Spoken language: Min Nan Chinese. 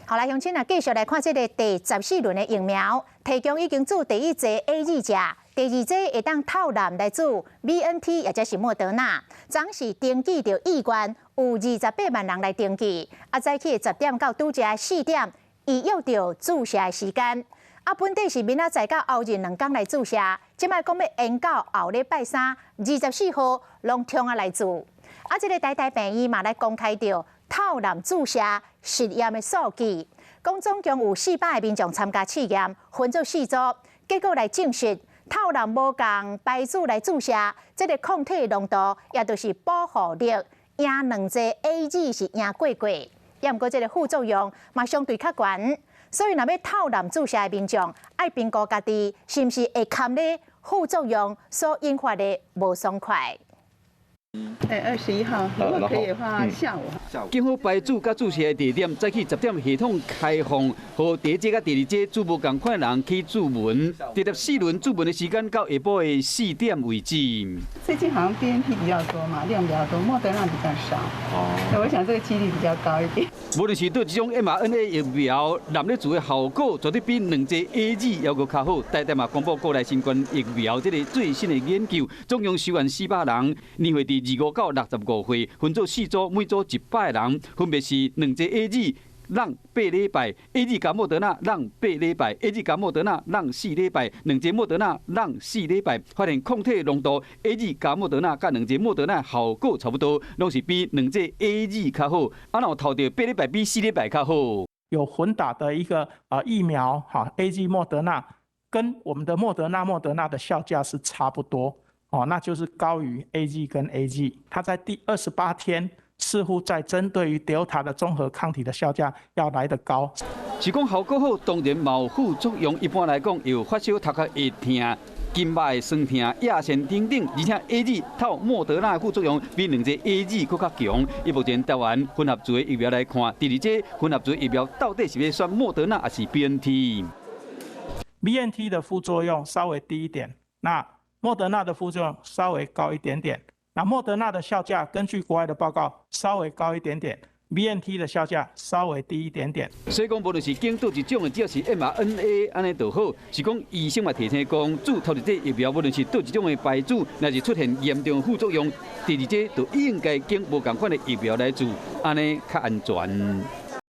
好來，鄉親啊，繼續來看這个第14輪的疫苗，提供已經注第一劑 AZ 者，第二劑會當透濫來注 BNT 或者是莫德納。昨是登記著意願有28萬人來登記，啊，早起10點到拄才4點，預約著注射的時間。啊，本底是明仔載到後日2工來注射，這擺講欲延到後禮拜三24號，攏通啊來注。啊，這个台大病院嘛來公開著透濫注射實驗的數據，講總共有400个民眾參加試驗，分做四組，結果來證實透濫無仝牌子來注射，這个抗體濃度，也就是保護力，贏兩劑 AZ 是贏過過，也毋過這个副作用嘛相對較懸，所以若欲透濫注射的民眾，愛評估家己是毋是會堪咧副作用所引發的無爽快。哎，21號，如果可以的話，下午。揀好牌子佮注射的地點，早起十點系統開放，予第一劑佮第二劑注無仝款的人去注文。直接四輪注文的時間到下晡的4點為止。最近好像 BNT 比較多嘛，量比較多，莫德納比較少。哦。我想這個幾率比較高一點。無論是佗一種 mRNA 疫苗，濫咧注的效果絕對比兩劑 AZ 猶閣較好。台大嘛公布國內新冠疫苗這个最新的研究，總共收案400人，年歲佇25到65歲，分做四組，每組100人，分別是兩劑 AZ 閬8禮拜，AZ 加莫德納閬八禮拜，AZ 加莫德納閬四禮拜，兩劑莫德納閬四禮拜，發現抗體濃度 AZ 加莫德納佮兩劑莫德納效果差不多，攏是比兩劑 AZ 較好。啊，若有投著八禮拜比四禮拜較好。有混打的一個疫苗，哈 AZ 莫德納跟我們的莫德納莫德納的效價是差不多。哦，那就是高於 AZ 跟 AZ，它在第28天似乎在針對於 Delta 的中和抗體的效價要來得高。是講效果好，當然嘛有副作用。一般來講，有發燒、頭殼會疼、筋肉會痠疼、壓線等等。而且 AZ 透莫德納的副作用比兩劑 AZ 閣較強。以目前台灣混合注的疫苗來看，第二劑混合注疫苗到底是欲選莫德納還是 BNT？ BNT 的副作用稍微低一點，那莫德納的副作用稍微高一點點。那莫德納的效價根據國外的報告稍微高一點點，BNT 的效價稍微低一點點。所以講，無論是揀佗一種的，只要是 mRNA 按呢就好。是講醫生嘛提醒講，注頭一劑疫苗，無論是佗一種的牌子，若是出現嚴重副作用，第二劑就應該揀無仝款的疫苗來注，按呢較安全。